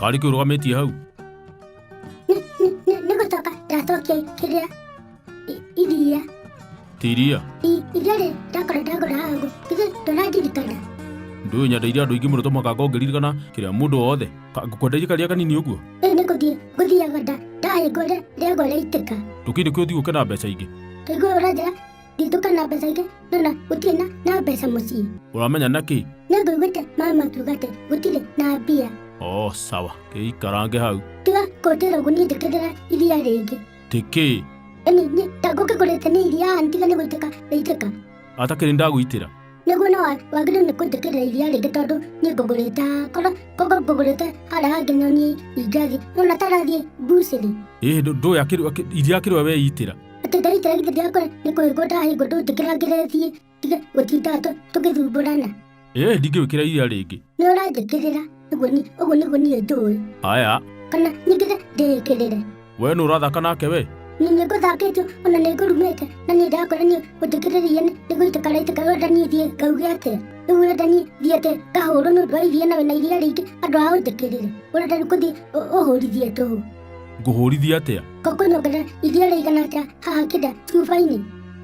Karĩ kĩ ũrũgamĩtie hau? Nĩ gũcoka ndacokia kĩrĩa iria. Ti iria? Iria rĩ ndakora ndagũra haha ũguo. Githĩ ndũrandirikana? Ndũĩ nyendeire andũ aingĩ mũno tũmaka ngĩririkana kĩrĩa mũndũ wothe. Ngũkwenderia karia kanini ũguo? Ĩĩ nĩ gũthiĩ ngũthiaga ndahĩngwo rĩagwa rĩaitĩka. Ndũkĩrĩ nĩkĩo ũthiĩ ũke na mbeca ingĩ? Ndaigua ũranjĩra nditũka na mbeca ingĩ nona gũtirĩ na mbeca mũciĩ. Ũramenya na kĩ? Nĩ ngũiguĩte mama akiuga atĩ gũtirĩ na mbia. Oh, sawa. Kĩikarange hau. Tiga kũnjĩra ũguo niĩ njĩkĩrĩra iria rĩngĩ. Ti kĩ? Ĩni niĩ ndangũkĩgũrĩte nĩ iria haha ntiga nĩ gũitĩka rĩaitĩka. Atakĩrĩ ndagũitĩra. Nĩguo no wagĩrĩirwo nĩ kũnjĩkĩrĩra iria rĩngĩ tondũ niĩ ngũgũrĩte haha. Korwo korwo ngũgũrĩte harĩa hangĩ no niĩ ingĩathiĩ. Nĩwona ta arathiĩ mbucĩrĩ. Ĩĩ ndũĩ iria akĩrĩ we weitĩra. Atĩ ndaitĩra githĩ ndirakora nĩ kũhĩngwo ndahĩngwo ndũnjĩkĩrangĩre thiĩ tige gũtinda tũgĩthumbũrana. Ĩĩ ndingĩgwĩkĩra iria rĩngĩ. Nĩ ũranjĩkĩrĩra ũguo ni ũguo nĩguo niĩ njũĩ. Aya. Kana nyingĩre ndĩĩkĩrĩre. We nũ ũrathaka nake we? Niĩ nĩ ngũthakĩtio ona nĩ ngũrumĩte na niĩ ndakora niĩ ũnjĩkĩrĩre iria nĩ gũitĩka raitĩka ũrenda niĩ thiĩ ngauge atĩa? Rĩu ũrenda niĩ thiĩ atĩ ngahũrwo nĩ ũndũ wa iria na wĩna iria rĩingĩ andũ a ũnjĩkĩrĩre? Ũrenda rĩu kũthiĩ ũhũrithie tũhũ? Ngũhũrithia atĩa? Ngũkũnyongerera iria rĩigana atĩa haha kĩnda cuba-inĩ?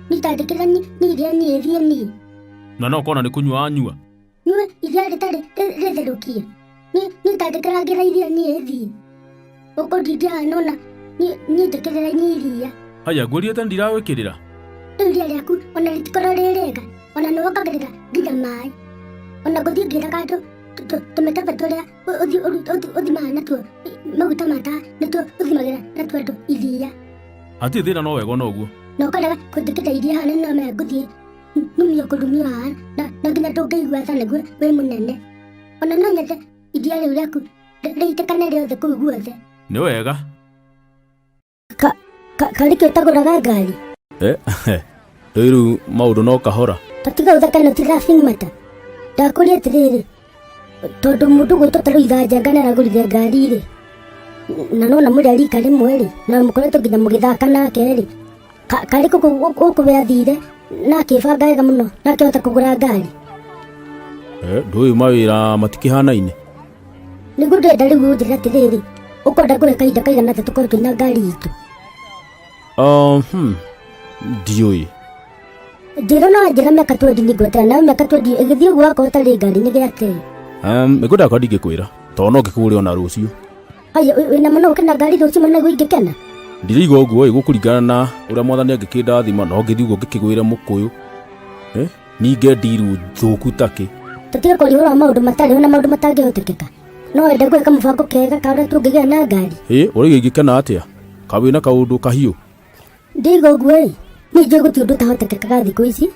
Niĩ ndandĩkĩra niĩ iria niĩ thiĩ niĩ. Na no ũkona nĩ kũnyua anyua? Nyue iria rĩtarĩ rĩtherũkie? Niĩ ndandĩkĩrangĩra iria niĩ thiĩ. Ũkũndindia haha nona niĩ njĩkĩrĩra niĩ iria. Haya ngwĩrire tene ndiragwĩkĩrĩra. Rĩu iria rĩaku ona rĩtikorwo rĩ rĩega ona nĩ wongagĩrĩra nginya maĩ. Ona ngũthiĩ ngĩraga andũ tũmĩkebe tũrĩa ũthimaga natuo maguta ma tawa nĩtuo ũthimagĩra natuo andũ iria. Hatirĩ thĩna no wega ona ũguo. Na ũkarega kũnjĩkĩrĩra iria haha nĩ no ngũthiĩ numio kũrumio haha na nginya ndũngĩigua tha nĩguo wĩ mũnene. Ona no nyende iria rĩu rĩaku rĩitĩkane rĩothe kũu guothe. Nĩ wega. Karĩ kĩ ũtagũraga ngari? Rĩu rĩu maũndũ no kahora. Tatiga ũthaka na ti laughing matter. Ndakũria atĩrĩrĩ, tondũ mũndũ gwĩtwo ta rĩu Ithanjanga nĩ aragũrire ngari rĩ, na nona mũrĩ a rika rĩmwe rĩ, na mũkoretwo nginya mũgĩthaka nake rĩ, karĩ kũ gũkũ we athire na akĩbanga wega mũno na akĩhota kũgũra ngari? Ndũĩ mawĩra matikĩhanaine. Nĩguo ndĩrenda rĩu ũnjĩre atĩrĩrĩ, ũkwenda ngũhe kahinda kaigana atĩa tũkorwo twĩna ngari itũ? Ndiũĩ. Njĩra no njĩra mĩaka twendi nĩ ngweterera nawe mĩaka twendi ĩgĩthiĩ ũguo wakorwo ũtarĩ ngari nĩ gĩatĩ. Nĩngwenda korwo ndingĩkwĩra tondũ no ngĩkũgũre ona rũciũ. Haya wĩna ma no ũke na ngari rũciũ mana nĩguo ingĩkena? Ndiriigua ũguo ĩ gũkũringana na ũrĩa mwathani angĩkĩndathima no ngĩthiĩ ũguo ngĩkĩgwĩre mũkũyũ. Ninge ndiru thũku takĩ. Tũtige kwaria ũhoro wa maũndũ matarĩ ho na maũndũ matangĩhotekeka. No wende gwĩka mũbango kega ka ũrĩa tũngĩgĩa na ngari? Ĩ ũrauga ingĩkena atĩa? Kaĩ wĩna kaũndũ kahiũ? Ndĩiga ũguo ĩ, niĩ njũĩ gũtirĩ ũndũ ũtahotekekaga thikũ ici.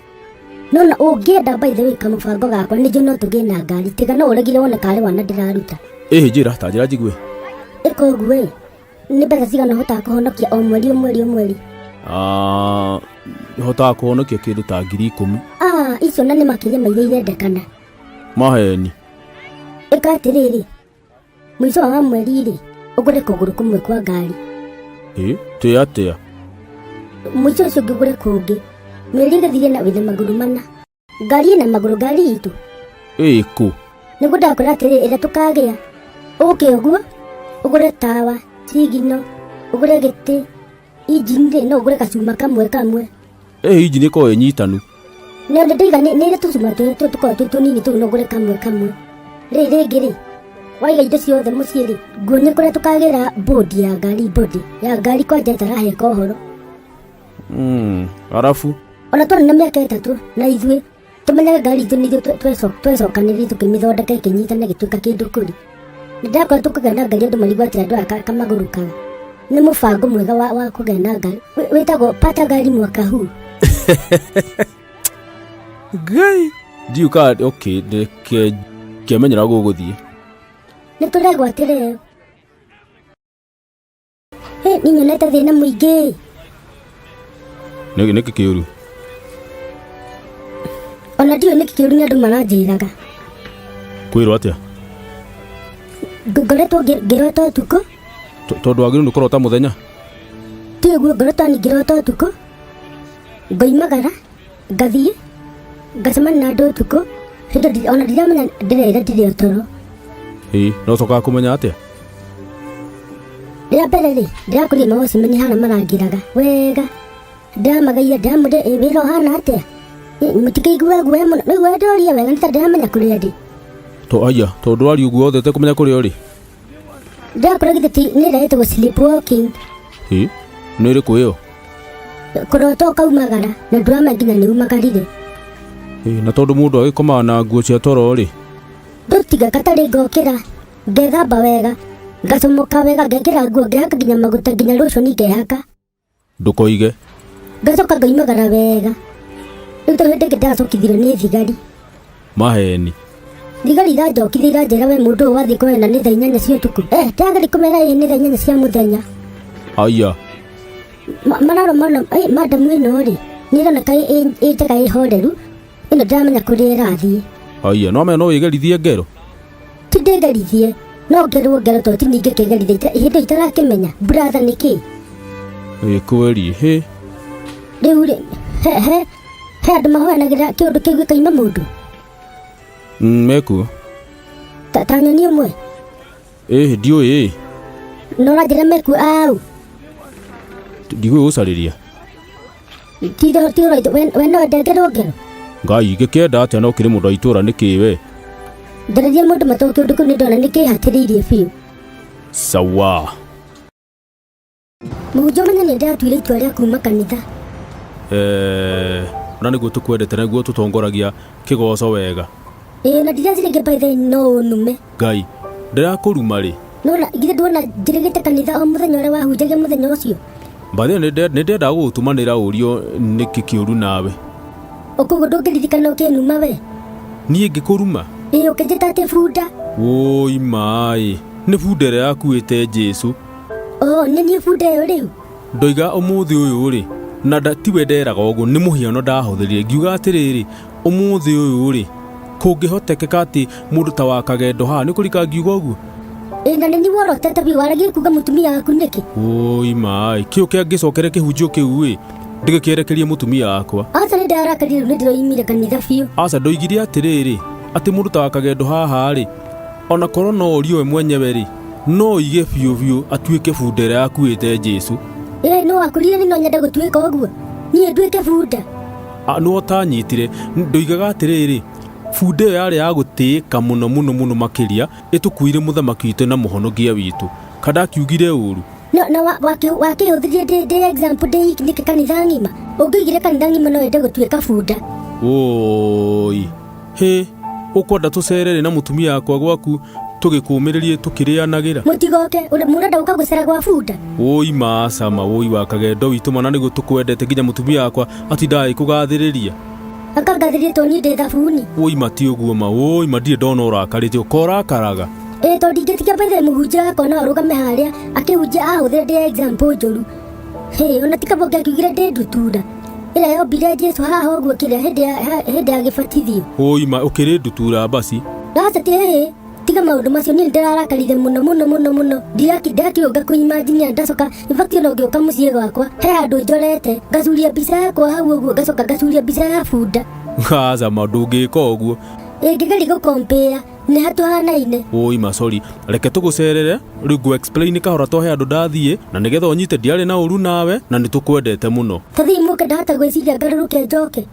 No na ũngĩenda by the way kamũbango gakwa nĩ njũĩ no tũgĩe na ngari tiga no ũregire wone karĩ wana ndĩraruta. Ĩhĩ njĩra, ta njĩra njigue. Ĩka ũguo ĩ, nĩ mbeca cigana ũhotaga kũhonokia o mweri o mweri o mweri? Ah, hotaga kũhonokia kĩndũ ta 10,000. Ah, icio na nĩ makĩria ma iria irendekana. Maheni. Ĩka atĩrĩrĩ, mũico wa mweri-rĩ, ũgũre kũgũrũ kũmwe kwa ngari. Ĩ, tĩ atĩa? Mũico ũcio ũngĩ ũgũre kũngĩ. Mĩeri ĩgĩthire na wĩna magũrũ mana. Ngari ĩna magũrũ ngari itũ. Ĩ, kũ? Nĩguo ndakwĩra atĩrĩ, ĩrĩa tũkagĩa. Ũke ũguo, ũgũre tawa, sigino, ũgũre gĩtĩ, injini rĩ, no ũgũre gacuma kamwe kamwe. Ĩ, injini ĩkoragwo ĩ nyitanu. Nĩ ndaiga nĩ nĩ tũcuma tũkoragwo twĩ tũnini tũu no ũgũre kamwe kamwe. Rĩ rĩngĩ rĩ, waiga indo ciothe mũciĩ rĩ, nguonie kũrĩa tũkagĩra bodi ya ngari, bodi ya ngari kwanja ĩtaraheka ũhoro. Arabu? Ona twarĩ na mĩaka 3 na ithuĩ tũmenyaga ngari itũ nĩ ithuĩ twecokanĩrĩire tũkĩmĩthondeka ĩkĩnyitana ĩgĩtuĩka kĩndũ kũrĩ. Nĩ ndakora tũkĩgĩa na ngari andũ marigwo atĩ andũ aya kamagũrũkaga. Nĩ mũbango mwega wa kũgĩa na ngari. Wĩtagwo pata ngari mwaka huu. Ngai. Ndiũ ka, okay, reke ngĩmenyera gũgũthiĩ. Nĩ tũregwatĩra ĩyo. Hey, niĩ nyonete thĩna mũingĩ. Nĩkĩ kĩũru? Ona ndiũĩ nĩkĩ kĩũru nĩ andũ maranjĩraga. Kwĩrwo atĩa? Ngoretwo ngĩrota ũtukũ. Tondũ wagĩrĩirwo nĩ kũrota mũthenya? Ti ũguo, ngoretwo ni ngĩrota ũtukũ. Ngoimagara, ngathiĩ, ngacemania na andũ ũtukũ. Hĩndĩ ona ndiramenya ndĩrera ndĩrĩ o toro. Ĩĩ, no ũcokaga kũmenya atĩa? Rĩa mbere rĩ, ndĩrakũria mawacimani harĩa marangĩraga wega, ndĩramagaia, ndĩramũria, "Ĩ, wĩra ũhana atĩa? Ĩ, mũtikĩigua guoya mũno?" Rĩu we ndoria wega nĩ ta ndĩramenya kũrĩa ndĩ. To aya, tondũ waria ũguo wothe ũtekũmenya kũrĩa ũrĩ. Ndĩrakora githĩ ti nĩ ĩrĩa ĩtagwo sleepwalking? Ĩ, nĩ ĩrĩkũ ĩyo? Kũrota ũkaumagara na ndũramenya nginya nĩ umagarire. Ĩ, na tondũ mũndũ agĩkomaga na nguo cia toro rĩ? Ndũtiga katarĩ ngokĩra, ngethamba wega, ngacomoka wega, ngekĩra nguo, ngehaka nginya maguta, nginya lotion ngehaka. Ndũkoige. Ngacoka ngaumagara wega. Rĩu tondũ hĩndĩ ĩngĩ ndacokithirio nĩ thigari. Maheni. Thigari iranjokithia iranjĩra, "We mũndũ ũyũ, wathiĩ kũhena nĩ thaa 8 cia ũtukũ." Eh, ndĩrageria kũmera ĩĩ nĩ thaa 8 cia mũthenya. Aya. Mararora mona, "Ĩ, madamu ĩno rĩ, nĩ ĩroneka ĩ njega, ĩ horeru, ĩno ndĩramenya kũrĩa ĩrathiĩ." Aya, no amenya no wĩgerithie ngero. Ti ndĩgerithie, no ngerwo ngero, tondũ ti ningĩ kĩgerithia hĩndĩ ĩyo itarakĩmenya brother nĩ kĩ. Ĩ kweri, hĩ. Rĩu rĩ, he andũ mahoyanagĩra kĩũndũ kĩu gĩkaima mũndũ. Mekuo. Ta nyoni ũmwe. Ĩ, ndiũĩ ĩ. No ũranjĩra mekuo au? Ndigũgũcarĩria. Ti ũraitũ we no ndengerwo ngero. Ngai, ngĩkĩenda atĩa no kĩrĩ mũndũ wa itũũra nĩkĩ we? Ndarĩria mũndũ matũ kĩũndũ kĩu nĩ ndona nĩ kĩhatĩrĩirie biũ. Sawa. Mũhunjia, ũmenye nĩ ndĩratuire itua rĩa kuma kanitha. Eh, na nĩguo tũkwendete, nĩguo tũtongoragia kĩgoco wega. Ĩĩ, na ndireciria by the way no ũnume. Ngai, ndĩrakũruma rĩ? Nona githĩ nduona njĩrĩgĩte kanitha o mũthenya ũrĩa wahunjagia mũthenya ũcio? By the way, nĩ ndendaga gũgũtũmanĩra ũrio nĩkĩ kĩũru nawe. Ũkoguo ndũngĩririkana ũkĩnuma we? Niĩ ngĩkũruma? Ĩĩ, ũkĩnjĩta atĩ bunda. Wũi maĩ, nĩ bunda ĩrĩa yakuĩte Jesu. O nĩ niĩ bunda ĩyo rĩu? Ndoiga ũmũthĩ ũyũ rĩ, na tiwe nderaga ũguo, nĩ mũhiano ndahũthĩrire ngiuga atĩrĩrĩ, ũmũthĩ ũyũ rĩ, kũngĩhotekeka atĩ mũndũ ta wa Kagendo haha nĩ kũrika ngiuga ũguo. Ĩĩ, na nĩ niĩ worotete biũ, waragia kuga mũtumia waku nĩkĩ? Wũi maĩ, kĩo kĩangĩcokere kĩhunjio kĩu ĩ, ndĩgĩkĩerekerie mũtumia wakwa. Aca, nĩ ndarakarire, rĩu nĩ ndĩroimire kanitha biũ. Aca, ndoigire atĩrĩrĩ, atĩ mũndũ ta wa Kagendo haha rĩ, ona korwo no ũrio we mwenyewe rĩ, no ũige biũ biũ atuĩke bunda ĩrĩa yakuĩte Jesu. Ĩĩ, no wakũrire nĩ no nyende gũtuĩka ũguo, niĩ nduĩke bunda? Nĩ ũtanyitire. Ndoigaga atĩrĩrĩ, bunda ĩyo yarĩ ya gũtĩĩka mũno mũno mũno makĩria, ĩtũkuire mũthamaki witũ na mũhonokia witũ. Kana ndakiugire ũru? Na wakĩhũthĩrie ndĩ example ndĩ nĩkĩ kanitha ng'ima? Ũngĩigire kanitha ng'ima no wende gũtuĩka bunda? Woi, hĩ, ũkwenda tũcerere na mũtumia wakwa gwaku tũgĩkũmĩrĩrie tũkĩrĩanagĩra? Mũtigoke, mũrenda gũka gũcera gwa bunda? Woi macama, woi wa Kagendo witũ mana, nĩguo tũkwendete, nginya mũtumia wakwa atindaga agĩkũgathĩrĩria. Akangathĩrĩria to niĩ ndĩ thabuni? Woi, ma ti ũguo ma, woi ma, ndirĩ ndona ũrakarĩte, ũkorakaraga. Ĩĩ, tondũ ndingĩtiga bethe mũhunjia wakwa no arũgame harĩa akĩhunjia ahũthĩre ndĩ example njũru. Hĩ, ona ti kaba ũngĩakiugire ndĩ ndutura ĩrĩa yombire Jesu haha ũguo kĩrĩa hĩndĩ ya gĩbatithio. Woi ma, ũkĩrĩ ndutura basi. Aca, ti hĩ, tiga maũndũ macio, niĩ nĩndĩrarakarire mũno mũno mũno mũno, ndirakĩũnga kũimanjinia. Ndacoka, in fact, ona ũngĩũka mũciĩ gwakwa he handũ njorete ngacuria mbica yakwa hau ũguo, ngacoka ngacuria mbica ya bunda. Aca ma, ndũngĩka ũguo. Ĩngĩgeria gũkompĩa nĩ hatũhanaine. Woi ma, sorry, reke tũgũcerere rĩu ngũ explain kahora to he handũ ndathiĩ na nĩgetha ũnyite ndiarĩ na ũru nawe na nĩ tũkwendete mũno. Tathii mũke, ndahota gwĩciria ngarũrũke njoke.